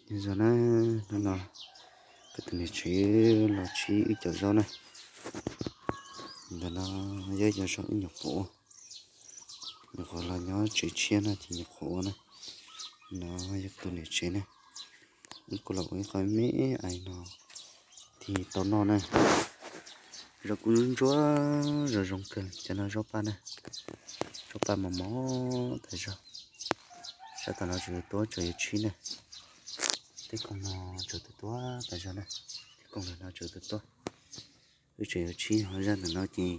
Nyob zoo na, hnub no kuv tus niam tsev los tsib wb cov zaub na. Ntawm no yog cov zaub wb nyuam qhuav ua, nyuam qhuav los nyob tsev tshiab no ces nyuam qhuav ua na. No yog kuv tus niam tsev na, wb kuj los ua ib qho me me ais no thiaj tau noj na. Zaub kuj ntsuab ntsuab zoo zoo kawg, cov no zaub paj na, zaub paj mos mos tas zog. Sab tom no tseem tuab tseem yuav tsib na. Tej koog no tseem tuab tuab tas zog na, tej koog ntawm no tseem tuab tuab. Wb tseem yuav tsib, ho zaj ntawm no ces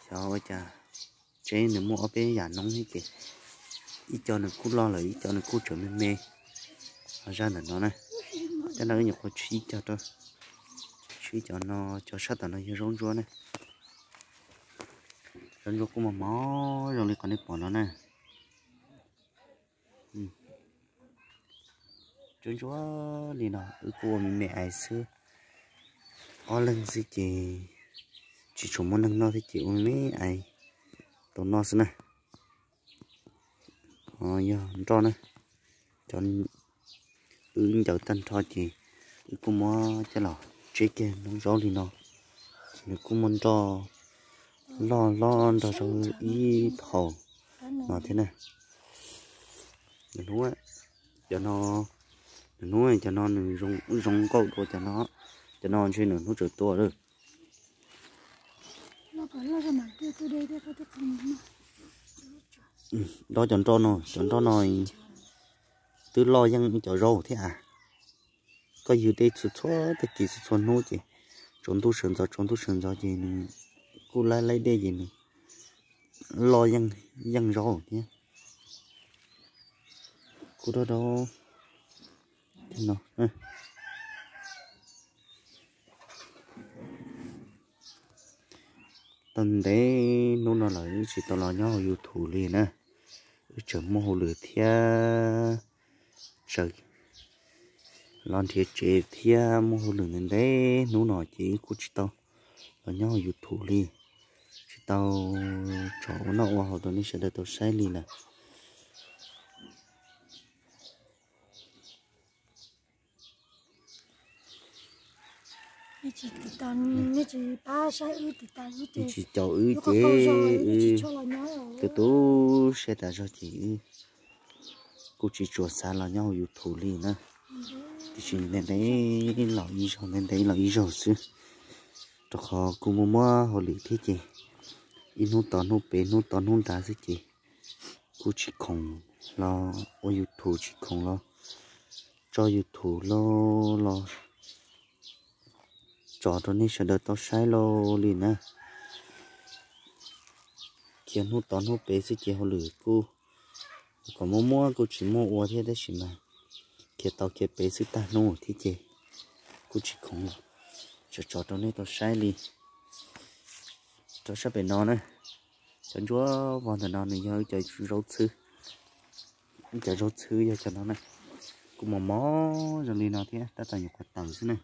xyov ua cas tsev nws muaj ob peb yam noob thiab ces ib co nws kuj loj lawm ib co nws kuj tseem me me. Ho zaj ntawm no na, tej no wb nyuam qhuav tsib cov rau, tsib cov no, cov sab tom no yog zaub ntsuab na. Zaub ntsuab kuj mos mos zoo li qhov nej pom no na. Ntsuab ntsuab li no wb kuj ua me me ais xwb. Ob leeg xwb ces tsis tshua muaj neeg noj thiab ces ua me me ais tau noj xwb na. Ho yog nroj na, cov wb ncaws tag nrho ces wb kuj muab coj los tseb kiag noob zaub li no, nws kuj muaj nroj loj hlob nrog zaub ib thaum no thiab na. Nws hnub, cov no, nws hnub cov no nws zoo nkauj dua cov no, cov no ntshe nws hnub tseem tuaj lawm. Dob cov nroj no, cov nroj no twb loj yeej cov zaub thiab a. Koj ywg dej txhua txhua tag kis txhua txhua hnub ces tsaus ntuj sawv ntxov tsaus ntuj sawv ntxov ces nws kuj laib laib dej ces nws loj yeej zaub thiab. Kuj dob dob no. Tau ntev hnub no lawm wb tsis tau los nyob hauv YouTube li na. Wb tseem muaj hauj lwm thiab, tseem los nrhiav tsev thiab muaj hauj lwm ntev ntev hnub no ces wb kuj tsis tau los nyob hauv YouTube li, tsis tau tso ua noj ua haus rau nej sawv daws tau saib li lawm. Nej tsis caum wb ces tu tu siab tas zog ces wb kuj tsis tshua xav los nyob hauv YouTube li na. Tiam sis ntev ntev los ib zaug ntev ntev los ib zaug xwb, rau qhov kuj muaj muab hauj lwm thiab ces ib hnub tod hnub pem hnub tod hnub nrad xwb ces kuj tsis khoom los ua YouTube tsis khoom los tso YouTube los los tso rau nej sawv daws tau saib lauj li na. Khiav hnub tod hnub pem xwb ces hauj lwm kuj kom muaj muab kuj tsis muaj ua thiab tab sis mas khiav tau khiav pem xwb tag hnub thiab ces kuj tsis khoom los tso tso rau nej tau saib li. Rau sab pem no na, cov ntsuab vog ntawm no nws yog ib cov zaub txhwb, ib cov zaub txhwb yog cov no na. Kuj mos mos zoo li no thiab tab tom nyuam qhuav tawm xwb na,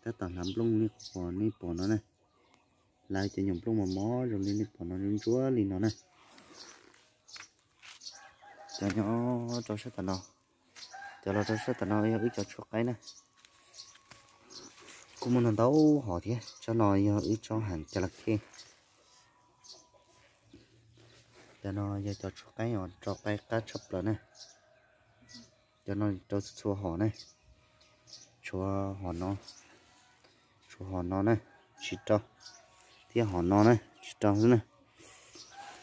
tab tom hlav nplooj li qhov nej pom no na. Hlav cov nyuam nplooj mos mos zoo li nej pom no ntsuab li no na. Cov nyob rau sab tom no, cov los rau sab tom no yog wb cov tshuab qaib na. Kuj muaj ntau ntau hom thiab, tsob no yog wb tsob has cas las khej. Cov no yog cov tshuab qaib os, tso qaib qab tshaj plaws na. Cov no rau txhua txhua hom na, tshuav hom no, tshuav hom no na, tsis rau, thiab hom no na tsis rau xwb na.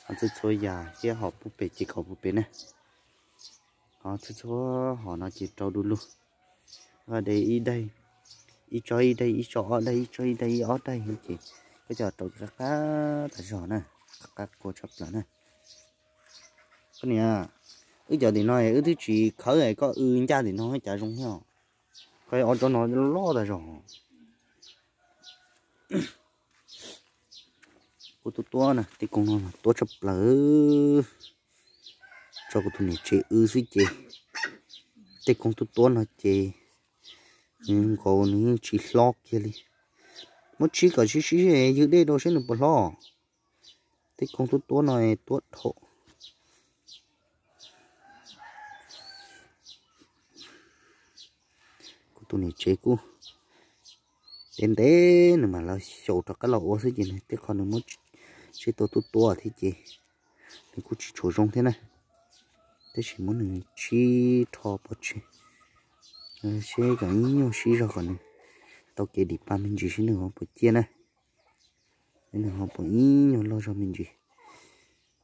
Ho txhua txhua yam thiab hom puag pem ces kaum puag pem na. Ho txhua txhua hom no ces rau du lug, de ib daim, ib tsob ib daim, ib tsob ob daim, ib tsob ib daim, ib ob daim ces koj coj rau qab qab tas zog na, qab qab kua tshaj plaws na. Koj niam, wb cov tim no wb twb tsis khawb, koj wb ncaj tim no cas zoo thiab. Koj ob tsob no loj tas zog. Kuv tuab tuab na, tej koog no tuab tshaj plaws. Tso kuv tus niam tsev wb xwb ces tej koog tuab tuab no ces nws nkaus nws yeej tsis hlob kiag li. Muab tsib kom sib sib ywg dej rau seb nws puas hlob. Tej koog tuab tuab no tuab dhau. Tus niam tsev kuj ntev ntev nws mam los xyaum rov qab los ua xwb ces nws tej qho nws muab tsib tau tuab tuab thiab ces nws kuj tsis tshua zoo thiab na. Tab sis muab nws tsib rho pov tseg seb kom ib nyuag sib zog kom nws tau kev dim pa me ntsis seb nws ho puas ciaj na. Seb nws ho puas ib nyuag loj zog me ntsis.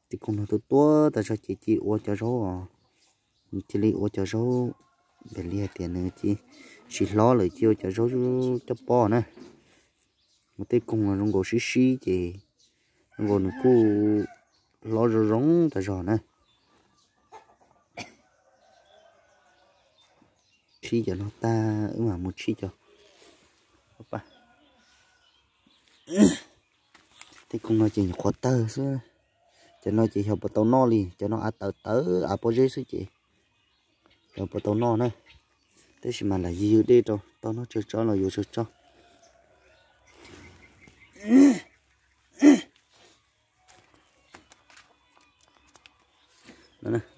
Tej koog no tuab tuab tas zog ces cia ua cov zaub os. Nws cia li ua cov zaub, npam li hais tias nws cia tsis hlob lawm cia ua cov zaub coj pob na. Mus tej koog no zoo nkaus sib sib ces zoo nkaus nws kuj hlob zoo zoo tas zog na. Tshib cov no tag wb mam mus tshib cov. Tej koog no ces nyuam qhuav tawg xwb. Cov no ces xyov puas tau noj li, cov no av tawv tawv av pob zeb xwb ces xyov puas tau noj na. Tab sis mas lam yws yws dej rau tau noj tsawg tsob los yuav tsawg tsob.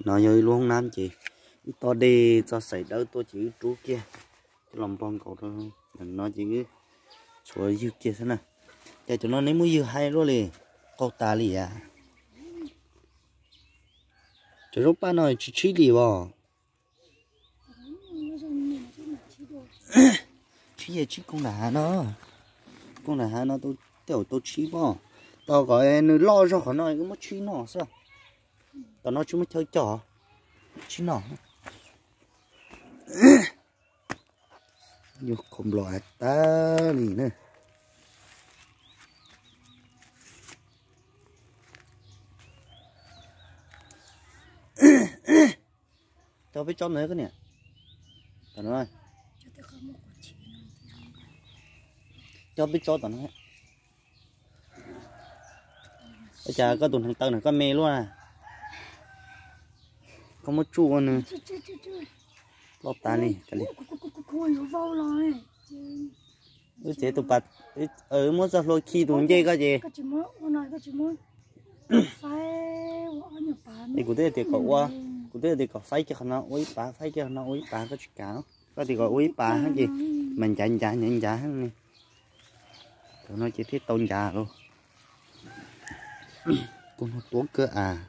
No yog ib lub hoob nab ces wb tos dej txog xaim dawb tuaj ces wb rub kiag coj los npog nkaus rau no ces wb tshuav ywg kiag xwb na. Ces cov no neb muab ywg haib luaj li, qaug tas li as. Cov zaub paj no tsis tshib li os. Tshib yeej tshib koog nram hav no, koog nram hav no tej zaum tau tshib pob. Tos kom nws loj zog qhov no wb muab tshib noj xwb. Tom no tsis muaj chaw cog, tshib noj. Yuav qhov nplos av tag li na. Cog peb tsob ntawd koj niam. Tom no, cog peb tsob tom no. Ua cas koj tus hneev taw no koj me luaj na? Koj muab tsuj ua nws ploj tas li. Wb txiav tus pas, muab txoj hlua khi tus ncej koj ces. Es kuv twb tias kom ua, kuv twb tias kom faib kiag qhov no ua ib pas, faib kiag qhov no ua ib pas, koj tsis kam. Koj tias kom ua ib pas ces mas ncav ncav ncav ncav li. Thaum no ces thiaj tau ncav lauj. Koog no tuab kawg as.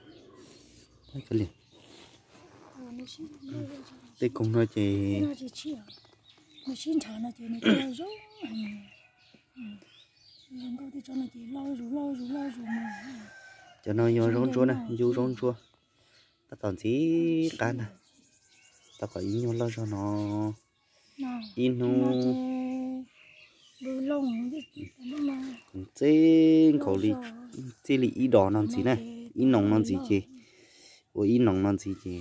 Tej koog no ces cov no yog zaub ntsuab na, yub zaub ntsuab. Tab tom ntxiv qab ntag, tab tom ib nyuag loj zog no, ib hnub txij nkaus li, txij li ib dos no ntxiv na, ib noos no ntxiv ces, ua ib noos no ntxiv ces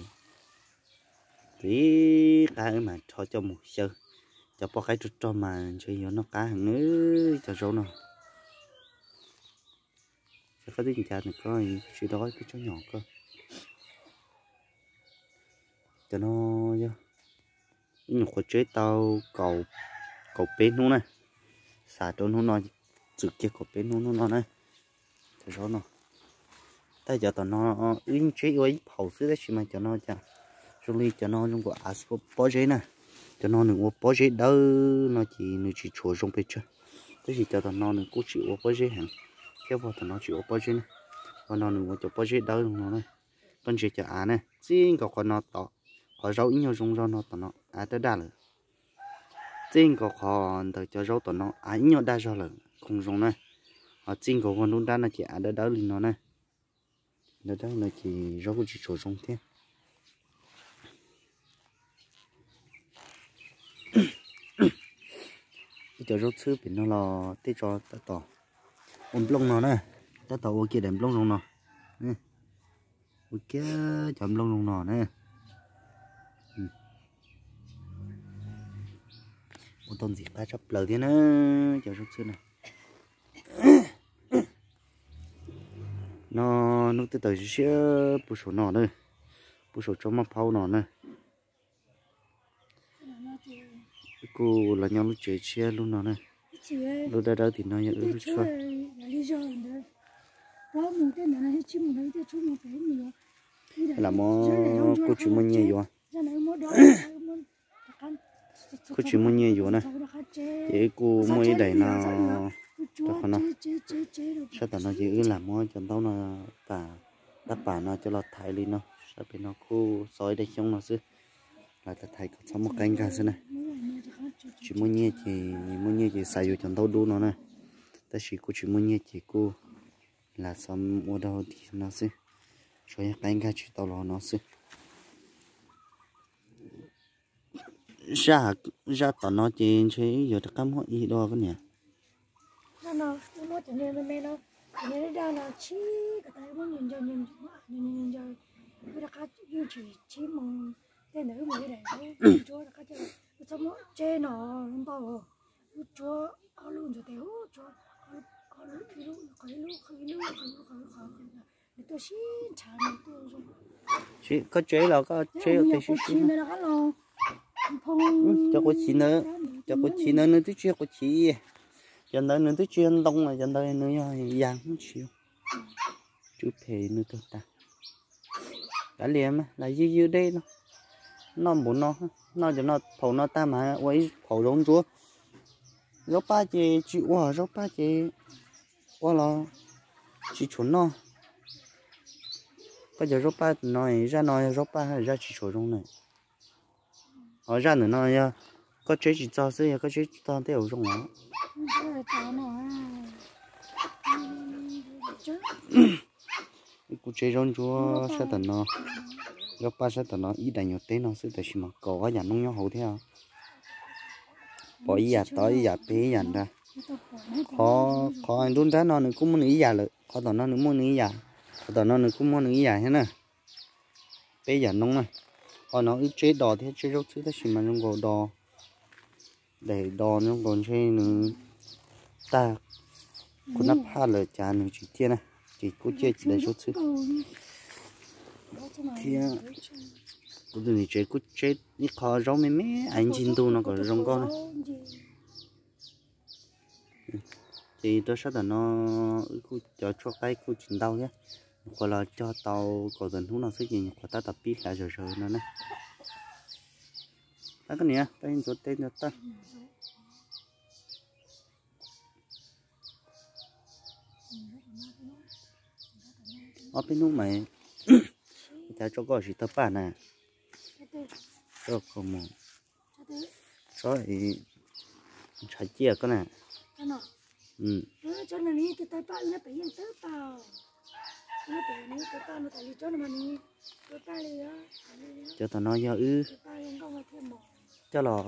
ntxiv qab wb mam rho coj mus xyaw. Cov poj qaib rog rog mas ntshe yuav noj qab heev cov zaub no. Ces koj twb ncav nws koj tsis tau ob peb tsob nyom koj. Cov no yog ib nyuam qhuav tseb tau kaum peb hnub na, xav rau hnub no txwm kiag kaum peb hnub hnub no na. Cov zaub no, tab cov tom no wb tseb ua ib phaum xwb tab sis mas cov no cas zoo li cov no zoo nkaus av pob zeb na. Cov no nws ua pob zeb dawb no ces nws tsis tshua zoo pes tsawg, tab sis cov tom no nws kuj tsis ua pob zeb heev, thiab vog tom no tsis ua pob zeb na. Vog no nws ua cov pob zeb dawb no na. Koj ntsia cov av na, txij nkaus qhov no tom qhov zaub ib nyuag zoo zog no tom no av daj daj lawm. Txij nkaus qhov ntawm cov zaub tom no av ib nyuag daj zog lawm, khoom zoo na. Ho txij nkaus vog nruab nrab no ces av dawb dawb li no na. Dawb dawb no ces zaub kuj tsis tshua zoo thiab. Ib cov zaub txhwb pem no los tej tso tab tom ua nplooj no na, tab tom ua kiag daim nplooj zoo no. Ua kiag cov nplooj zoo no na. Ua tau ntxim qab tshaj plaws thiab na, cov zaub txhwb no. No hnub twb tawm siab siab pug saum no na, pug saum tsob maj phaub no na. Kuj los nyob lub tsev tshiab lub no na. Lub dawb dawb tim no yog wb lub tshuaj. Lam mov kuj tsis muaj nyiaj yuav. kuj tsis muaj nyiaj yuav na. Ces wb kuj muaj ib daim no rau qhov no. Sab tom no ces wb lam muab cov ntaub no, tab pam no coj los thaiv li no, sab pem no kuj xov ib daim xyoob no xwb, lam thaiv kom txhob muaj qaib nkag xwb na. Tsis muaj nyiaj ces, muaj nyiaj ces xav yuav cov ntaub dub no na, tab sis kuj tsis muaj nyiaj ces kuj lam xov ua rau tim no xwb, tsuas yog qaib nkag tsis tau los no xwb. Zaj tom no ces ntshe yuav rov qab muab ib do koj niam. Koj tseb los koj tseb ua tes sib sib. Cov quav chiv ntawd, cov quav chiv ntawd nws twb tsis yog quav chiv, cov ntawd nws twb tsis yog ntoo, cov ntawd nws yog yas hub tsis. Tswb phem nws tuag tag. Kav liam mas lam ywj ywj dej no, noj npaum no, noj cov no, phaum no tag mas ua ib phaum zaub ntsuab. Zaub paj ces tsis ua, zaub paj ces ua los tsis tshua noj. Koj cov zaub paj no, zaj no yog zaub paj, zaj tsis tshua zoo na. Ho zaj ntawm no yog koj tseb tsis txog xwb, yog koj tseb txog tej zaum zoo os. Kuv tseb zaub ntsuab sab tom no, zaub paj sab tom no ib daim nyuag teb no xwb tab sis mas kaum ob yam noob nyob hauv thiab. Pom ib yam tod ib yam pem ib yam nrad. Qhov, qhov nruab nrab no nws kuj muaj nws ib yam lawm, qhov tom no nws muaj nws ib yam, qhov tom no nws kuj muaj nws ib yam thiab na. Peb yam noob na. Qhov no wb tseb dos thiab tseb zaub txhwb tab sis mas zoo nkaus dos, daim dos zoo nkaus ntshe nws tag kuv nab phaj lawm cas nws tsis ciaj na, ces kuj ciaj daim zaub txhwb thiab. Kuv tus niam tsev kuj tseb ib qho zaub me me aiv ncig ntug no kom zoo nkauj na. Ces rau sab tom no wb kuj cov tshuaj qaib kuj tsis ntau thiab, nyuam qhuav los cog tau kaum tawm hnub no xwb ces nyuam qhuav tab tom pib hlav zom zaws no na. Tab koj niam, tab ntxuav tes ntxuav taw. Ob peb hnub mas cas tso koj siv tawg paj na. Tso koj mus, tso ntshav ciaj koj na. Cov tom no yog wb coj los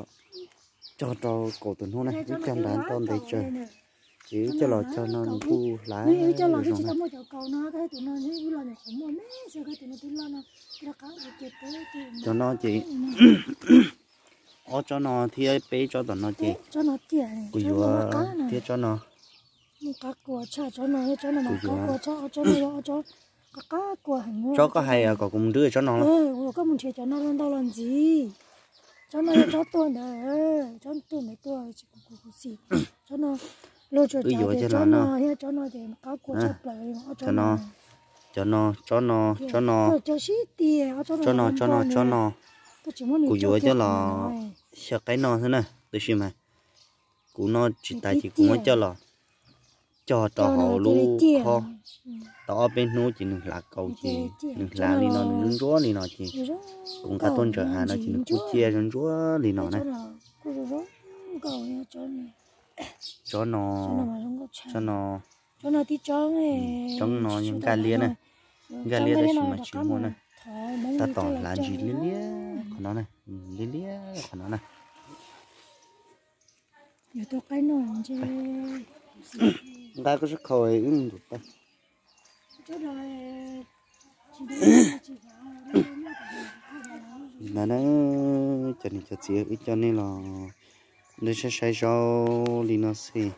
cog rau kaum tus hnub na, wb cog nrad tau ntev tsawg, ces wb coj los cog no nws kuj hlav zoo na. Cov no ces ob tsob no thiab peb tsob tom no ces kuv yuav thiab tsob no. Kuv yuav tsob koj hais kom kuv mus nrhiav tsob no los? Tsob no yog tsob tuag ntawd, tsob tuag ntawd tuag, tsob no luag tsuas cov no, tsob no ces qab kua tshaj plaws. Cov no, tsob no, tsob no, tsob no, tsob no, kuv yuav coj los xyaw qaib noj xwb na. Tab sis mas kuv noj tsis tas ces kuv muab coj los cog rau hauv lub khob tau ob peb hnub ces nws hlav kaus ces nws hlav li no nws ntsuab li no ces kuv nqa tuaj ntsaws av no ces nws kuj ciaj ntsuab li no na. Tsob no, tsob no, tsob no nkag liab na, nkag liab tab sis mas tsis muaj na. Tab tom hlav ntsis liab liab qhov no na, liab liab qhov no na. Nqa koj sab khau wb mus ntum tau. Ntawd na, cov niam cov txiv, wb coj nej los nrog saib saib zaub li no xwb.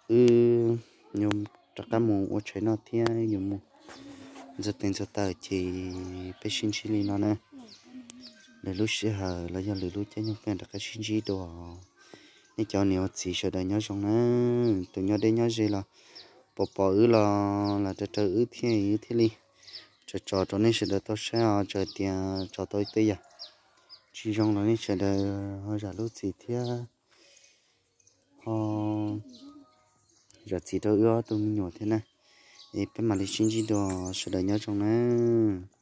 Wb yuav rov qab mus ua tshais noj thiab yuav mus ntxuag tes ntxuag taw ces peb sib ntsib li no na. Lwm lub sij hawm los yog lwm lub caij nyoog peb rov qab sib ntsib dua. Nej cov niam ua txiv sawv daws nyob zoo na, tus nyob deb nyob ze los pom pom wb los lam raws raws wb thiaj wb thiaj li tso tso rau nej sawv daws tau saib os, txawm tias tso tau ib tej yam tsis Zoo los nej sawv daws ho zam lub txim thiab ho zam txim rau wb ob tug me nyuam thiab na. Es peb mam li sib ntsib dua, sawv daws nyob zoo nawb.